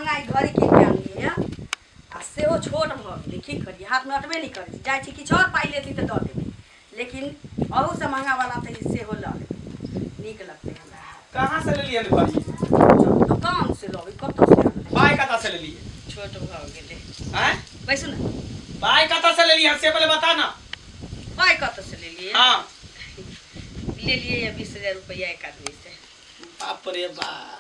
महंगा ई घड़ी कीन के आनलियै हँ आ सेहो छोट भऽ गेलै। की करियै, हाथमे अटबे नहि करै छै। जाइ छी किछु आओर पाइ लेती तऽ दऽ देबै, लेकिन अहूसँ महंगा वाला तऽ ई सेहो लऽ लेबै, नीक लगतै हमरा हाथ। कहाँ से लेलियै हन घड़ी? दोकान से लबै, कतऽ से आनबै? पाइ कतऽ से लेलियै? छोट भऽ गेलै। आँय? बैसू ने। पाइ कतऽ से लेलियै हन से पहिले बता ना। पाइ कतऽ से लेलियै? हाँ। लेलियै ये 20,000 रुपैआ एक आदमी से। बाप रे बाप,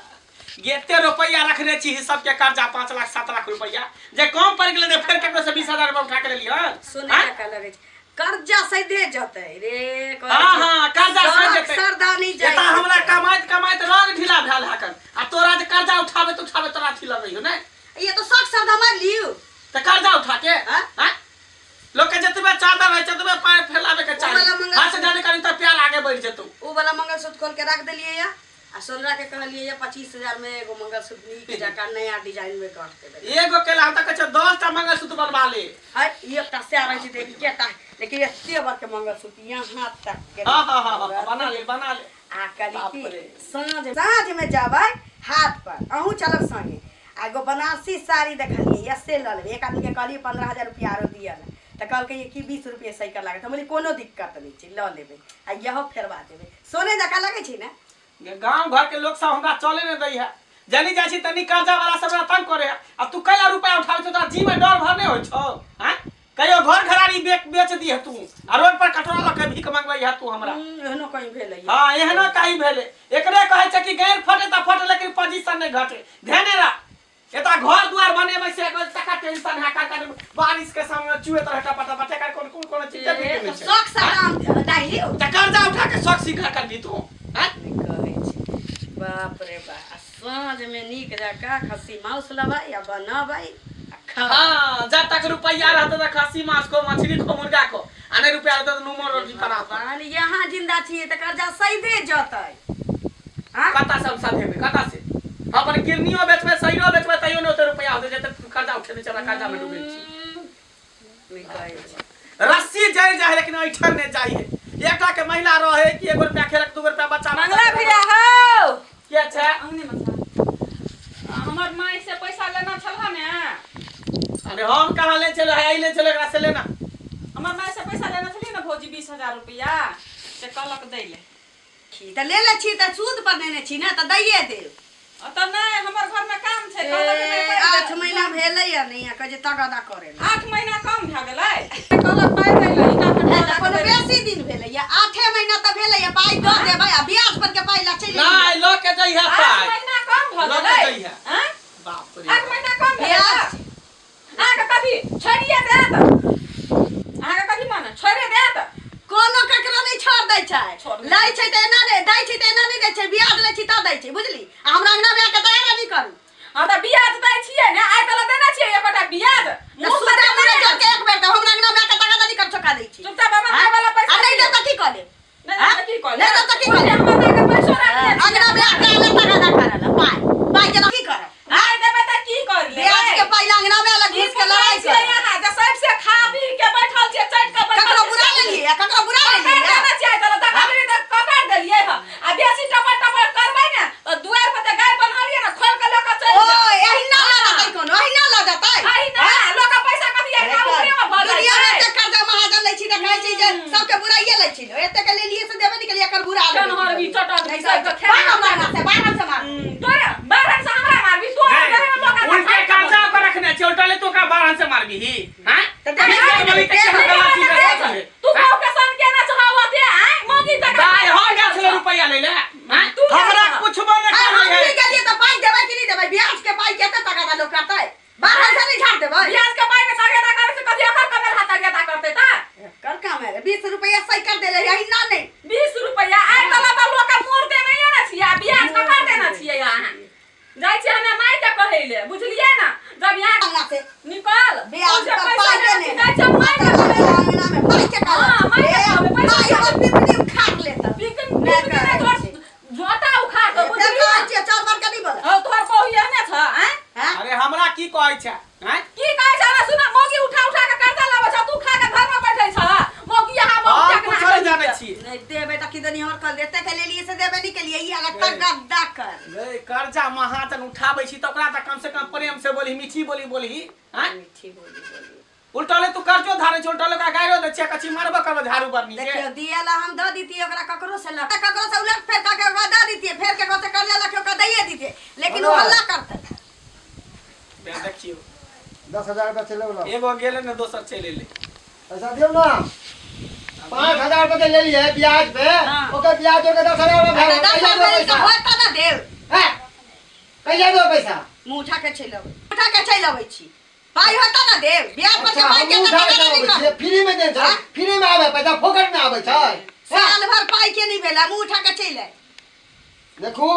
एते रुपैआ रखने छी सबके कर्जा 5 लाख 7 लाख रुपैआ जे कम पड़ि गेलै ने, फेर ककरो से 20,000 रुपैआ उठा के लेलियै हन? सोने आँय? जकाँ लगै छै। कर्जा सैधे जतै रे, कहै हाँ, छै, हाँ, कर्जा सैध सड़क जेतै। सरदा नहि जाइ। एतऽ हमरा कमाइत कमाइत रंग ढीला भेल हकन आ तोरा जे कर्जा उठाबैत उठाबैत तोरा अथी लगै हो ने। ये तो शौक सरदा मारि लियौ। तऽ कर्जा उठा के? हाँ? आँय? लोक के जतबे चादर रहै छै ततबे पाय फैलाबे के चाही। ओ वाला मंगलसूत्र- हाथ से जाने करी तऽ प्यार आगे बढ़ि जेतौ। ओ वाला मंगलसूत्र खोल के रख देलियै या आ सोनरा के कहलियै या 25,000 में एगो मंगलसूत्र नीक जकाँ नया डिजाइन में काट के देबै। एगो केला हम तऽ कहै छियौ 10 टा मंगलसूत्र बनवा ले। है ई एकटा सएह रहै छै तऽ एकेटा, लेकिन एते बड़के मंगलसूत्र यहाँ तक के। हाँ हाँ हाँ हाँ, बना ले, बना ले। आ कहली बाप कि रे। साँझ साँझ में जेबै हाट पर, अहूँ चलब संगे। आ एगो बनारसी साड़ी देखलियै या, से लऽ लेबै। एक आदमीके कहलियै 15,000 रुपया आरो दिअ ने, तऽ कहलकै कि 20 रुपये सैकड़ लागत। हम बोललियै कोनो दिक्कत नहि छै, लऽ लेबै आ इहो फेरवा देबै, सोने जकाँ लगै छै ने। गांव घर के लोग सब हमरा चले नहीं दै है, जनी जाइ छी तनी कर्जा वाला सब हमरा तंग करे है। आ तू कैला रुपया उठाबै छौ? तोरा जी में डर भर नहीं होइ छौ? हैं? कहियो घर घरारी बेच बेच दिहे तू आ रोड पर कटोरा लऽ के भीख मंगबै है तू हमरा। एहनो कहीं भेलै? हाँ, एहनो कहीं भेलै। एकरे कहै छै कि गैर फटे तऽ फटे, लेकिन पोजीशन नहीं घटे। ध्यान रख, एता घर दुआर बनेबै से एगो तका टेंशन है। कर कर बारिश के समय में चुएत रहे टपा टपा, तेकर कोन कोन कोन चीज के तऽ शौक से दाम लियौ। तऽ कर्जा उठा के शौक स्वीकार करबी तू? हैं? नहि कहै छी, बाप रे बा। आ साँझमे नीक जकाँ खस्सी मांस लेबै आ बनबै आ खाबै। हाँ, जब तक रुपया रहते तऽ खस्सी मांस खो, मछली खो, मुर्गा खो, आ नहीं रुपया रहते तऽ नूमर रोटी करा। भगवान, यहाँ जिंदा छियै तऽ कर्जा सैधे जतै। हाँ? कता से हम सधेबै? कता से? हम अपन किरनियो बेचबै, शरीरो बेचबै, तैयो नहि ओते रुपया होतै जते तू कर्जा उठेने छै। हमरा कर्जा में डूबल छी। नहि कहै छी। रस्सी जरि जाइ है लेकिन ऐठन नहि जाइ है। एकटा के महिला रहे कि एगो रुपया खेलक, दूगो रुपया बच्चा मंगला भैया हौ। के छै? अंगने में छह। हमर माय से पैसा लेना छल ने। अरे हम कहाँ ले चलो है, ले चलो एकरा से लेना। हमर माय से पैसा लेना छलियै ने भौजी, 20,000 रुपया से कहलक दै ले। छी तऽ लेले छी तऽ सूद पर नेने छी ने, तऽ दैये देब। ओतऽ नहि, हमर घर में काम छै, कहलक नहि पाइ 8 महीना भेलैया नहि, कहै छै तगादा करे ला। 8 महीना कम भए गेलै, कहलक पाइ दै ले, ईटा हे तऽ कोनो बेसी दिन भेलैया? 8 महीना तऽ भेलैया। पाइ दऽ देबै आ ब्याज पर के पाइ ला चलि नहि लऽ के जइहे। 8 पाइ महीना कम भऽ लऽ के गेलै। जइहे। आँय? बाप रे। 8 महीना कम भेलै। ब्याज। अहाँके कथी छोड़िए देत? अहाँके कथी माने छोड़े देत? कोनो ककरो नहि छोड़ दै छै। छोड़ दै। लै छै तऽ एना नहि दै छै, तऽ एना नहि दै छै। ब्याज लै छी तऽ दै छै, बुझली? आ हमरा अंगना मे आके तगादा नहि करू। हँ, तऽ ब्याज दै छियै ने? आइ काल्हि देने छियै एकोटा ब्याज? तऽ मुँह सुधा पर मुरे देने जोड़ के एक बेर दे, हमरा अंगना मे आके तगादा नहि करू, चोखा दै छी। चुपचाप हमर माय वाला पैसा आ नहि दियौ। देब तऽ की कऽ लेब? नहि देब तऽ की कऽ लेब? नहि देब तऽ की कऽ लेब? हमर मायके पैसो राखने छियै। अंगना मे आके अलग तगादा करऽ ला पाइ पाइ के की करब? नहि देबै तऽ की कर लेबै? ब्याज के पाइ ला अंगना मे अलग की घुस के लड़ाई छियै करब। अहाँ जे सबसे खा पी के बैठल छियै, चटि के बैठल ककरो छियै। बुरा लेलियै? ककरो बुरा पकड़ लेलियै? देने छियै तऽ देखलियै तऽ पकड़ देलियै हँ। आ बेसी टपर टपर करबै ने तऽ दुआरि पर जे गाय बन्हलियै ने, खोलि कऽ लऽ कऽ चलि ओ जायब। एहिना लऽ जेतै? कोनो एहिना लऽ जेतै? अहिना लोक के पैसा कथी अहिना ऊपरे मे भऽ जाइ दुनिया में छै? एते कर्जा महाजन लै छी तऽ कहै छी जे सबके बुराइये लै छी। एते के लेलियै से देबे नहि केलियै, एकर बुरा लेबै। चनहर भी चटक नहि भी सबके कहै छै। बाहर मार से, बाहर से मार। तोरे बारहन से हमरा मारबी? तोरे नहीं, घरे में लोग आके उल्टे खाइ कर्जा ओकर रखने छै, उल्टा ले तू ओकरा बारहन से मारबी ही? हैं? तऽ देबे बीच में बोली तऽ केहन गलत चीज है सब। तू कहू के सन केना चाहवते आय मौगी तक दाय हो गेल छलै रुपया लै ले। हैं? तू हमरा गेल छह। कुछ बने आ हम कर है। भी गेलियै तऽ पाइ देबै कि नहि देबै? ब्याज के पाइ केते तगादा लोक करतै? बाहर से नहि झाड़ देबै? ब्याज के पाइ के तगेदा करै छै, कथी ओकर कमेल हाथ तगेदा करतै तऽ? एकर काम है 20 रुपया सैकड़ देले यही ना नहीं। 20 रुपया आइ तला तऽ लोक के मोर देने ने छियै आ ब्याज ककर देने छियै? अहाँ जाइ छियै हमे माय के कहै ले, बुझलियै ने? जब यहाँ अंगना से निकल ब्याज तू जे पर पैसा पाइ लेने देने छी, जाइ छियै माय के कहै ले। अंगना में पाइ के हाँ, माय के कहबै, पैसा माय हमर पिपनी उखाड़ लेता। पिकन नहि पिकन कहै तोहर छी। जोता उखाड़ दो, एते बुझलियै? कहै छियै, चार बार के नहि बोले। हौ, तोहर बहु एहने छ? आँय? हैं? अरे हमरा की कहै छै? हैं? की कहै छ? हमरा सुन, मौगी उठा उठा के कर्जा लाबै छ, तू खा के घर में बैठै छ। मौगी यहाँ मौगी हम कुछो नहि जानै छी। नहि देबै तऽ किदनी हमर कल एते के लेलियै से देबे नहि केलियै, ई अलग तक गद्दा कर। रे कर्जा कर्जा महाजन उठाबै छी तऽ ओकरा तऽ कम से कम प्रेम से बोलही, मीठी बोली बोलही। आँय, मीठी बोली बोली। उल्टले तू कर्जो धारे छै, उल्टले ओकरा गायरो दै छियै, कछी मारबो करबो झाड़ू बरनी के। देखियो, दिए ला हम दऽ दितियै ओकरा, ककरो से लऽ ककरो से उलट फेर कऽ के ओकरा दऽ दितियै, फेर ककरो से कर्जा लऽ के ओकरा दैये दितियै, लेकिन ओ हल्ला करतै। बे देखियौ, 10,000 रुपया चले वाला। एगो गेलै ने, दोसर चलि एलै। पैसा दियौ ना। 5,000 रुपया के ले लिए ब्याज पे। हाँ। ओकर ब्याज जोड़ के 10,000 रुपया आ भए तऽ गेल। 10 कहिया हजार देबै तऽ पैसा? होत तऽ ने देब। हैं? कहिया देबै पैसा? मुँह उठा के चलि अबै, उठा के चलि अबै छी। पाइ होत ने देब, ब्याज पर के अच्छा, पाइ के हमहूँ तऽ उठा के टका चलबै नहि छियै। करब। फ्री में देन छै? हाँ? फ्री में आबै पैसा, फोकट में आबै छै? हैं? साल भर पाइ के नहि भेल आ मुँह उठा के चलि आइ। देखू,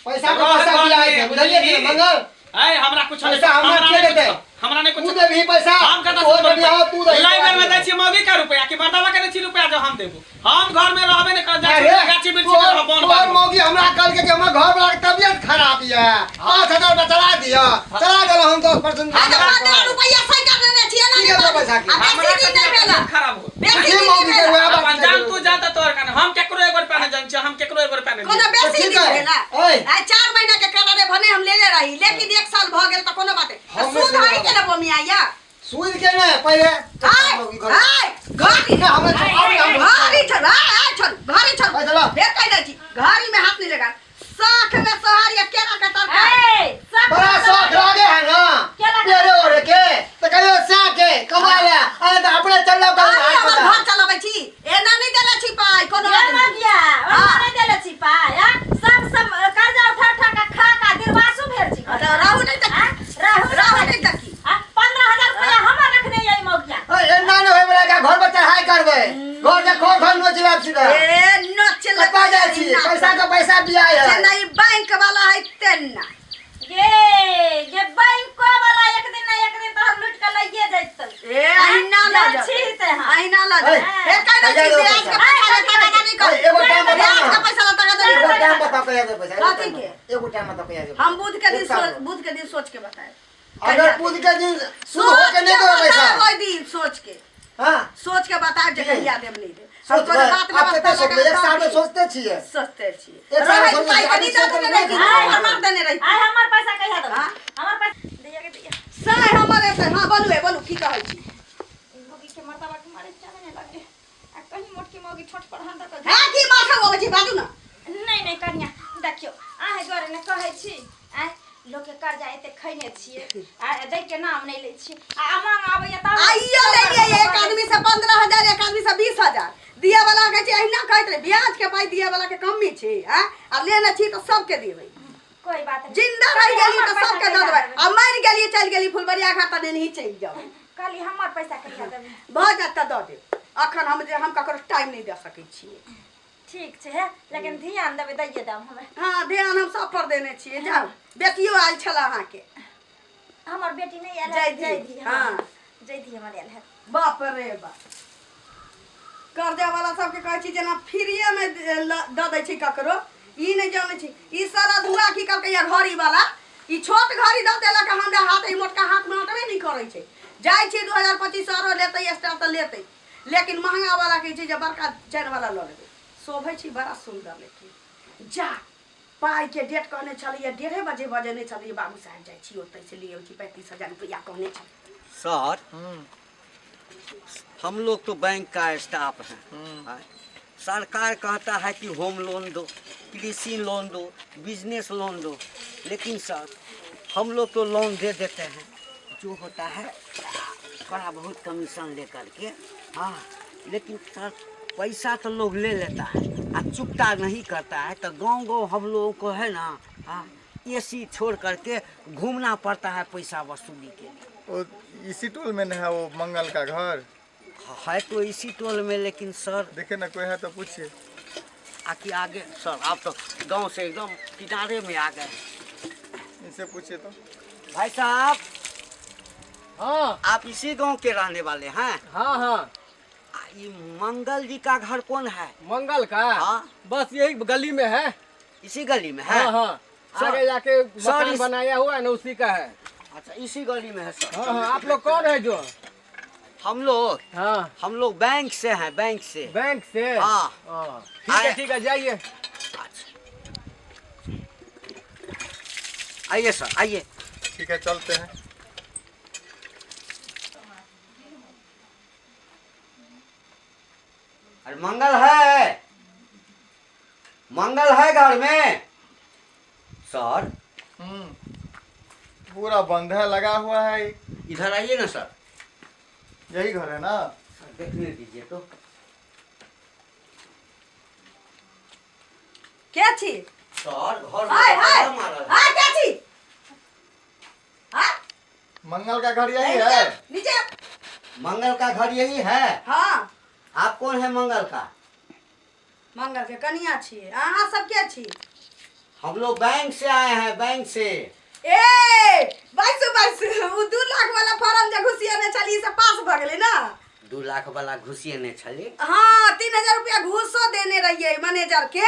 पैसा के रह पैसा घर बियाज में, छै, बुझलियै कि बुझलिही? नहि, मंगल? ऐ हमरा कुछ नहीं, पैसा हमरा के नहीं देतै? कुछ, हमरा नहीं तू कुछ। देबही पैसा? हम कतऽ तोहर से बढ़िया हो, तू दही। लाइब्रेरी में दै छियै मौगी के रुपया कि मर्दावा के दै छियै रुपया जो हम देबो? हम घर में रहबे ने कर, जाइ अरे, छियै गाछी वृक्षी में तोहर रहब, बन तोहर बाग में। मौगी हमरा कहलकै कि हमर घर वाला के तबियत खराब यऽ, 5,000 रुपया चला दिअ। चला देलहुँ हम 10%। आ तऽ 15 रुपैआ सैकड़ लेने छियै की ना। करबै पैसा के? आ हमरा बेसी दिन नहि तबियत भेल, खराब हो बेसी की दिन नहि मौगी के भेल। वएह बात। अपन जान तू जान तऽ तोहर कान, हम केकरो एगो रुपया नहि जान छियै, हम केकरो एगो रुपया नहि कोनो दियै। बेसी ठीक दिन है। भेला? ओए। आइ 4 महीना के करारे भने हम लेले रही, लेकिन एक साल भऽ गेल तऽ कोनो बात नहि। हम सूद नहि हइ के ने बोमिया या सूद के ने पहिले आय आय घड़ी नहि, हमरा आब नहि, घड़ी छोड़, आय आय छोड़, घड़ी छोड़। पैसा ला। फेर कहि दै छी, घड़ी में हाथ नहीं लगा। साख में सोहारी आ केरा के तरकारी। ए, सब बड़ा शौक लागे है ना केला के- पेड़े ओढ़े के, तऽ कहियो सै के कमा ले, अरे तऽ अपने चललो अहीं कर। हमर घर चलाबै छी, एना नहि देले छी पाइ कोनो ये आदमी। मगिया, हाँ। ओना नहि देले छी पाइ, आ? सब सब कर्जा उठा उठा के खा का दिरवासु भेल छी। तऽ रहू नहि तऽ आ? रहू। रहू नहि तऽ की? आ, 15,000 रुपया हमर रखने यही मौगिया। एना नहि होय वाला, घर पर चढ़ाई करबै, घर देखो, घर नोच लेब सीधा। ए नोच लेबै। कतऽ जाइ छी? पैसा के पैसा बियाह है। जेना ई बैंक वाला है तेना। ये ये बैंको वाला एक दिन ना एक दिन तोहर लूट के लइए जैतौ। ए अहिना लऽ जाइ छी जाउ, ते हाँ। अहिना लऽ जाउ। ए, फेर कहि दै छी पैसा ब्याज के पैसा ले तगादा नहि ए, एगो कर, टाइम बताउ ब्याज ना। के पैसा ले तगादा नहि एगो कर। टाइम बताओ कहिया देबै पैसा, एगो कथी टाइम के? बताओ। एगो टाइम बताओ कहिया देबै। हम बुध के दिन एक साल सोच में। बुध के दिन सोच के बताएब। अगर बुध के दिन शुरू हो के नहीं देबै पैसा? बताएब ओहि दिन सोच के। हाँ। सोच के बताएब जे ठीक। कहिया देब, नहि देब। हम सोचबै। कोनो बात आब व्यवस्था कते सोचबै? लगा एक साल में कऽ सोचते छियै। सोचते छियै। एक साल रहैत सोचै पाइ छियै, कनि दऽ देने रही, आइ हमर देने रही। आइ हमर पैसा कहिया देबै? हाँ? हमर पैसा दिया के दिया। सएह हमर एतै। हँ, बोलू, ए बोलू, की कहै छी? मौगी के मर्दाबा के मारे चले नहीं लगे आ कहीं मोटकी मौगी ठोठ पर हाथ दऽ के। हँ, की माथा अबै छी, बाजू ने। नहि नहि कनिया, देखियौ, अहाँ दुआरे ने कहै छी। आँय, लोकके कर्जा एते खैने छियै आ दै के नाम नहि लै छियै आ मांग आबैया तब आइयो लेलियै एक आदमी से 15,000, एक आदमी से 20,000। दिए वाला कहै छै, अहिना कहैत रहे, ब्याज के पाइ दिए वाला के कमी छै। आँय, आ लेने छी तऽ सबके देबै। कोई बात नहीं। जिंदा रहि गेली हमर तऽ पैसा सबके दऽ कहिया देबै देबै? आ मरि गेली, चलि गेली फुलबरिया घाट तऽ नेनही चलि जाउ। कहली, हमर पैसा कहिया देबै? भऽ जायत तऽ दऽ देब। अखन हम जे हम ककरो टाइम नहि दऽ सकै छियै। ठीक छै हे, लेकिन ध्यान देबै, दैये देब हमरा। हँ, ध्यान हम सब पर देने छियै। जाउ, बेटियो आयल छल अहाँके। हमर बेटी नहि आयल है। जयधी, जयधी। हाँ। जयधी हमर आयल है। बाप रे बाप, कर्जा वाला सबके कहै छी जेना फ्रीए मे दऽ दै छै ककरो, ई नहि जानै छी। ई सारा धुआ की कहलकै या घड़ी वाला, ई छोट घड़ी दऽ देलक हमरा हाथ, ई मोटका हाथमे अटबे नहि करै छै। जाइ छी, 2025 आरो लेतै एक्स्ट्रा तऽ लेतै, लेकिन महंगा वाला कहै छै जे बड़का चैन वाला लऽ लेबै, शोभै छी बड़ा सुन्दर। लेकिन जा, पाइके डेट कहने छलैया, 1:30 बजे बजेने छलैया बाबू साहेब। जाइ छी ओतै से ले अबै छी, 35,000 रुपैआ कहने छलै। सर, हम लोग तो बैंक का स्टाफ हैं। हाँ। सरकार कहता है कि होम लोन दो, कृषि लोन दो, बिजनेस लोन दो, लेकिन सर, हम लोग तो लोन दे देते हैं, जो होता है थोड़ा बहुत कमीशन लेकर के। हाँ, लेकिन सर, पैसा तो लोग ले लेता है आ चुकता नहीं करता है, तो गांव गांव हम लोगों को है ना, हाँ, एसी छोड़ करके घूमना पड़ता है पैसा वसूली के लिए। वो इसी टोल में न है वो मंगल का घर? है तो इसी टोल में, लेकिन सर देखे ना, कोई है तो पूछिए। आकि आगे सर, आप तो गांव से एकदम किनारे में आ गए। इनसे पूछिए तो। भाई साहब। हाँ। आप इसी गांव के रहने वाले हैं? हाँ हाँ। ये मंगल जी का घर कौन है? मंगल का? हाँ। बस यही गली में है। इसी गली में है? हाँ हाँ। सर- आगे जाके सर, मकान बनाया हुआ है ना, उसी का है। अच्छा, इसी गली में है सर। हाँ हाँ, आप लोग कौन है जो? हम लोग? हाँ। हम लोग बैंक से हैं, बैंक से। बैंक से? हाँ। हाँ, ठीक है। आए- ठीक है, जाइए। अच्छा। आइए सर, आइए। ठीक है, चलते हैं। अरे मंगल है, मंगल है घर में सर? पूरा बंद है, लगा हुआ है। इधर आइए ना सर। यही घर है ना? सर देखने दीजिए तो। के छी? सर घर में हाय हाय ताला मारल है। हाय, के छी? हाँ? मंगल का घर यही नीचे है। नीचे। मंगल का घर यही है? हाँ। आप कौन है मंगल का? मंगल के कनिया छी। अहाँ सब के छी? हम लोग बैंक से आए हैं, बैंक से। ए बाइसु बाइसु, उ 2 लाख वाला फॉर्म जे घुसियने छली से पास भ गेलै ना? 2 लाख वाला घुसियने छली? हाँ, 3000 रुपया घूसो देने रहिए मैनेजर के,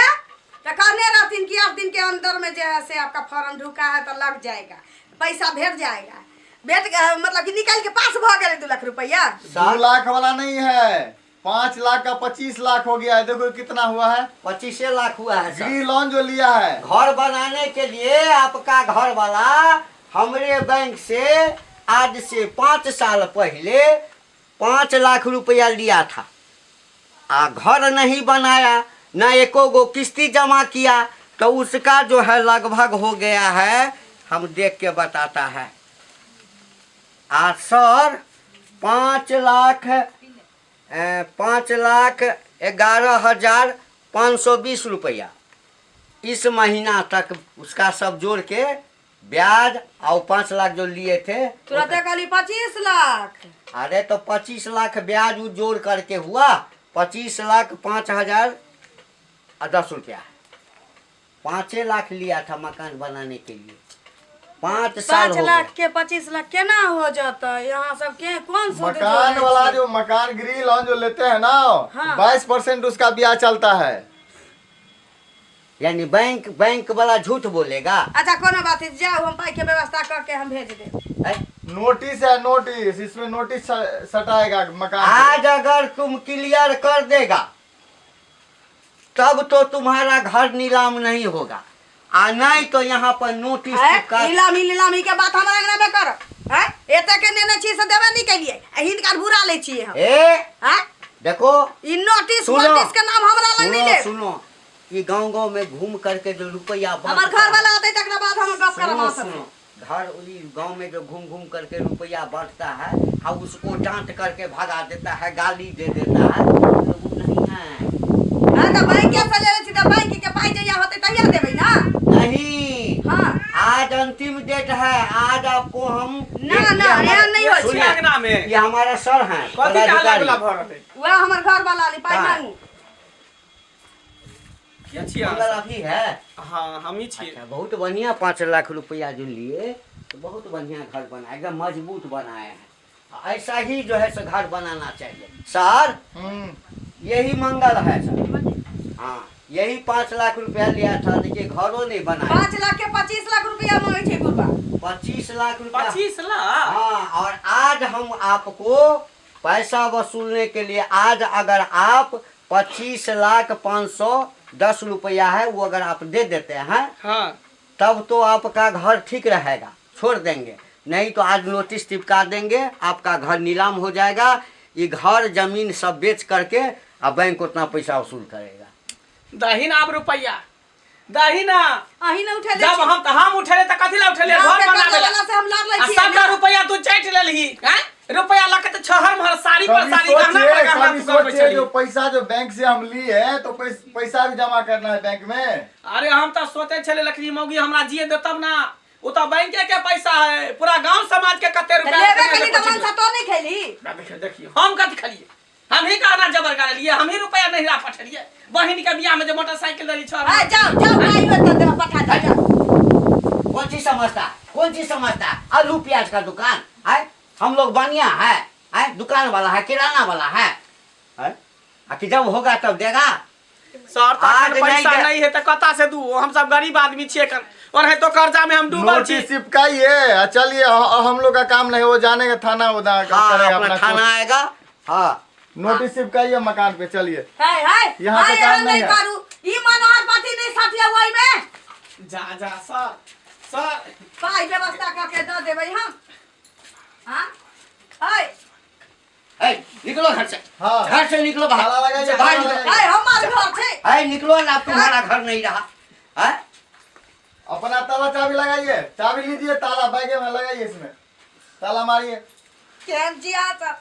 तो कहने रहथिन कि 8 दिन के अंदर में जो है से आपका फॉर्म ढुका है तो लग जाएगा, पैसा भेट जाएगा। भेट मतलब कि निकाल के पास भ गेलै 2 लाख रुपया। 2 लाख वाला नहीं है, 5 लाख का 25 लाख हो गया है। देखो कितना हुआ है, 25 लाख हुआ है सर। गृह लोन जो लिया है घर बनाने के लिए। आपका घर वाला हमरे बैंक से आज से 5 साल पहले 5 लाख रुपया लिया था, आ घर नहीं बनाया, न एको गो किस्ती जमा किया, तो उसका जो है लगभग हो गया है, हम देख के बताता है। आ सर 5,11,520 रुपया इस महीना तक उसका सब जोड़ के ब्याज और 5 लाख जो लिए थे। तुरंत कहली 25 लाख। अरे तो 25 लाख ब्याज वो जोड़ करके हुआ 25 लाख 5,010 रुपया। 5 लाख लिया था मकान बनाने के लिए। 5 साल 5 लाख के 25 लाख केना हो जाता? यहाँ सब के कौन सूद मकान वाला जो मकान गृह लोन जो लेते हैं ना, हाँ। 22% उसका ब्याज चलता है। यानी बैंक बैंक वाला झूठ बोलेगा। अच्छा कोनो बात नहीं, जाओ हम पाई के व्यवस्था करके हम भेज दे। नोटिस है, नोटिस, इसमें नोटिस सटाएगा मकान। आज अगर तुम क्लियर कर देगा तब तो तुम्हारा घर नीलाम नहीं होगा, आ नहीं तो यहाँ पर नोटिस चिपका। नीलामी नीलामी के बात हमरा अंगना में कर हैं, एते के नेने छी से देबे नहीं केलिए, हिनकर बुरा लै छी हम। ए हैं देखो ई नोटिस नोटिस के नाम हमरा लग नहीं ले। सुनो, ये गांव गांव में घूम करके जो रुपया हमर घर वाला आते तकरा बाद हम गप करब। सुनो, घर गांव में जो घूम घूम करके रुपया बांटता है और उसको डांट करके भगा देता है, गाली दे देता है, तो वो नहीं है। हाँ तो बैंक से ले छी तो बैंक के पाई जइया होते तहिया देबै ना। नहीं, हाँ आज अंतिम डेट है, आज आपको हम ना ना एहन नहीं होइ छै। अंगना में ये हमारा सर हैं, कथी हल्ला गुल्ला भऽ रहल है? वएह हमर घर वाला ली पाई मांगू। के छियै? मंगल अभी है? हाँ हम ही छियै। अच्छा, बहुत बढ़िया 5 लाख रुपया जो लिए तो बहुत बढ़िया घर बनाए, एकदम मजबूत बनाए हैं। ऐसा ही जो है सो घर बनाना चाहिए सर। यही मंगल है सर। हाँ यही 5 लाख रुपया लिया था, देखिए घरों नहीं बनाया। 5 लाख के 25 लाख रुपया मांगे छे गुरबा। 25 लाख रुपया। 25 लाख? हाँ, और आज हम आपको पैसा वसूलने के लिए आज अगर आप 25,00,510 रुपया है वो अगर आप दे देते हैं, हाँ, तब तो आपका घर ठीक रहेगा, छोड़ देंगे। नहीं तो आज नोटिस चिपका देंगे, आपका घर नीलाम हो जाएगा। ये घर जमीन सब बेच करके अब बैंक उतना पैसा वसूल करेगा। दही ना अब रुपया, दही ना। अही ना उठेले जब हम उठेले त कथी ला उठेले? घर बनावे ला। से हम लड़ लै छी। सबटा रुपया तू चाटि लेलही हैं? रुपया लके त छहर महर साड़ी पर साड़ी गहना पर गहना तू करबै छली। जो पैसा जो बैंक से हम लिए है तो पैसा भी जमा करना है बैंक में। अरे हम त सोचे छले लखनी मौगी हमरा जिए दे तब ना, उ त बैंके के पैसा है, पूरा गांव समाज के कते रुपया लेबे केली त मनसा तो नहीं खेली। देखियो देखियो हम कथी खेलिए, हम ही कहना जबर कर लिए, हम ही रुपया नहीं ला पठलिए। बहिन के बियाह में जो मोटरसाइकिल देली छो। आ जाओ जाओ भाई हो त पठा दे जाओ। कौन चीज समझता, कौन चीज समझता? आलू प्याज का दुकान है, हम लोग बनिया है, है दुकान वाला है, किराना वाला है, है? आ कि जब होगा तब देगा। सर तो आज पैसा नहीं नहीं है तो कता से दू, हम सब गरीब आदमी छिए कन, और है तो कर्जा में हम डूबल छी। नोटिस चिपकाइए, चलिए हम लोग का काम नहीं, वो जाने का थाना उधर करेगा अपना थाना आएगा। हाँ नोटिस चिपकाइए मकान पे, चलिए। हाय हाय यहाँ पे काम नहीं है। ई मनोहर पति नहीं साथिया वही में। जा जा सर सर पाइ व्यवस्था कऽ के दऽ देबै हम हाँ है है निकलो घर से हाँ। घर से निकलो बाहर ताला लगाइए, बाहर ताला निकलो। लगाइए। है हमर घर छै है निकलो ना अब तुम्हारा घर नहीं रहा है अपना ताला चाबी लगाइए चाबी लीजिए ताला बैगे में लगाइए इसमें ताला मारिए केहन जिया सब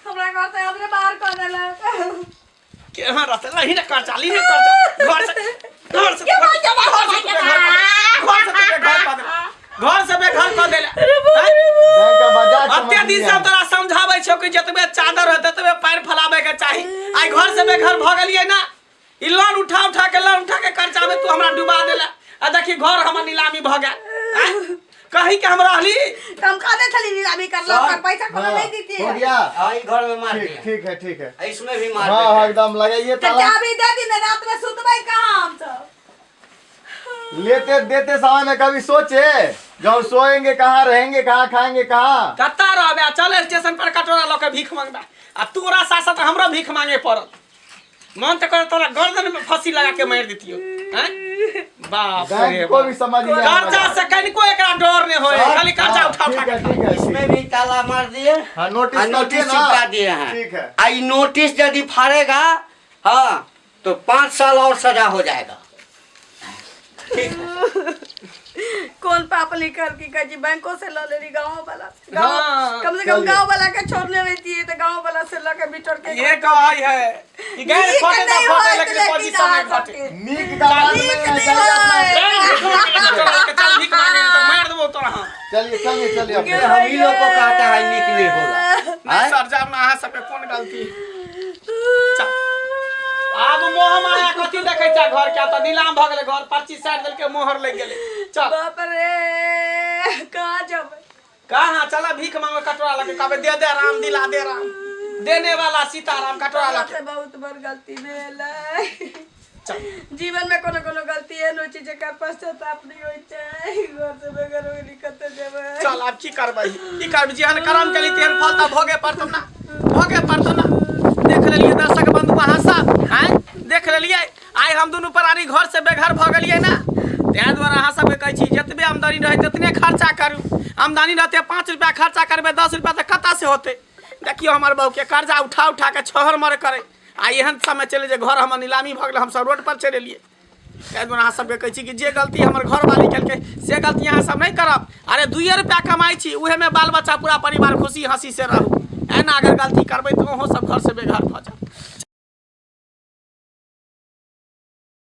हमरा घर से हमरे बाहर कऽ देलक केहन रहतै लही ने कर्जा ली ने कर्जा घर से घर से के भाई, के भाई, घर से घर से बेघर कऽ देला घर से बेघर कऽ देला बैंक का बजाज समझ अते दिन लिया से है। तोरा समझाबै छौ कि जतबे चादर है ततबे पैर फैलाबै के चाही आइ घर से बेघर भऽ गेलियै ना ई लोन उठा उठा के लोन उठा के कर्जा में तू हमरा डुबा देला आ देखी घर हमर नीलामी भऽ गेल आँय? कहीं के हम रहली तऽ हम कहने छली नीलामी करला सर, ओकर पैसा कोनो हाँ, नहीं दीती हो गया हाँ, ई घर में मार ठीक दिया ठीक है ठीक है इसमें भी मार हाँ देते हाँ हैं। एकदम लगाइए तऽ ताला चाबी दे दी ने रात में सुतबै कहाँ हम सब लेते देते समय में कभी सोचे जो हम सोएंगे कहाँ रहेंगे कहाँ खाएंगे कहाँ कत्ता रहबे आ चल स्टेशन पर कटोरा लऽ के भीख मांगबे आ तोरा साथ साथ हमरो भीख मांगे पड़ल मन तऽ करे तोरा गर्दन में फांसी लगा के मारि दितियो हैं बाप रे बैंक को भी समझ लिया कर्जा से कनिको एकरा डर नहीं होए सर, खाली कर्जा हाँ, उठा उठा ठीक है के ठीक है इसमें ठीक। भी ताला मार दिए हाँ, नोटिस आ कर नोटिस दिए ना। चिपका दिए हैं ठीक है। आ ई नोटिस यदि फाड़ेगा हाँ तो 5 साल और सजा हो जाएगा ठीक है कोन पाप लिखल की कहै छी बैंको से लऽ लेली गाँव वाला से। गाँव हाँ, कम से कम चलिए। गाँव वाला के छोड़ने रहती तो गाँव वाला से लऽ के बिटोर के ये कहै है ई गैर नीक फटे नहि तऽ फटे होइत लेकिन लेकिन पोजीशन अहाँ नहि घटे सबके। नीक का बात नीक नहीं है नहीं चलिए अपना होय। चल भीख मांगे कटोरा के चल भीख मांगे तऽ मारि देबौ तोरा हम चलिए चलिए चलिए अपने हम ही लोग को कहता है नीक नहीं होगा नहीं आँय? सर जाब ना अहाँ सबके कोन गलती चल। आब मोह माया कथी देखै छै घर के तऽ नीलाम भऽ गेलै घर पर्ची साटि देलकै मोहर लागि गेलै चल बाप रे कहाँ जेबै कहाँ चल भीख मांगे कटोरा लके कहबै दे दे राम दिला दे राम देने वाला सीताराम कटोरा हमरा लके से बहुत बड़ गलती भेलै चल जीवन में कोनो कोनो गलती एहन होइ छै जेकर पश्चाताप नहि होइ छै घर से बगैर हो गेली कतऽ जेबै चल आब की करबै की करबै जेहन करम केली तेहन फल तऽ भोगे पड़तौ ना भोगे पड़तौ ना देख लेलियै दर्शक बंधु अहाँ सब आँय देख लेलियै आइ हम दुनू प्राणी घर से बेघर भऽ गेलियै ना ताहि दुआरे अहाँ सबके कहै छी जतबे आमदनी रहै ततने खर्चा करू आमदनी रहतै 5 रुपया खर्चा करबै 10 रुपया तऽ कतऽ से होतै देखियौ हमर बहूके कर्जा उठा उठा के छहर मर करै आ एहन समय चलै जे घर हमर नीलामी भऽ गेलै हमसब रोड पर चलि एलियै ताहि दुआरे अहाँ सबके कहै छी कि जे गलती हमर घरवाली केलकै से गलती अहाँ सब नहि करब अरे 2 रुपया कमाइ छी उहेमे बाल बच्चा पूरा परिवार खुशी हँसी से रहू एना अगर गलती करबै तऽ अहूँ सब घर से बेघर भऽ जायब।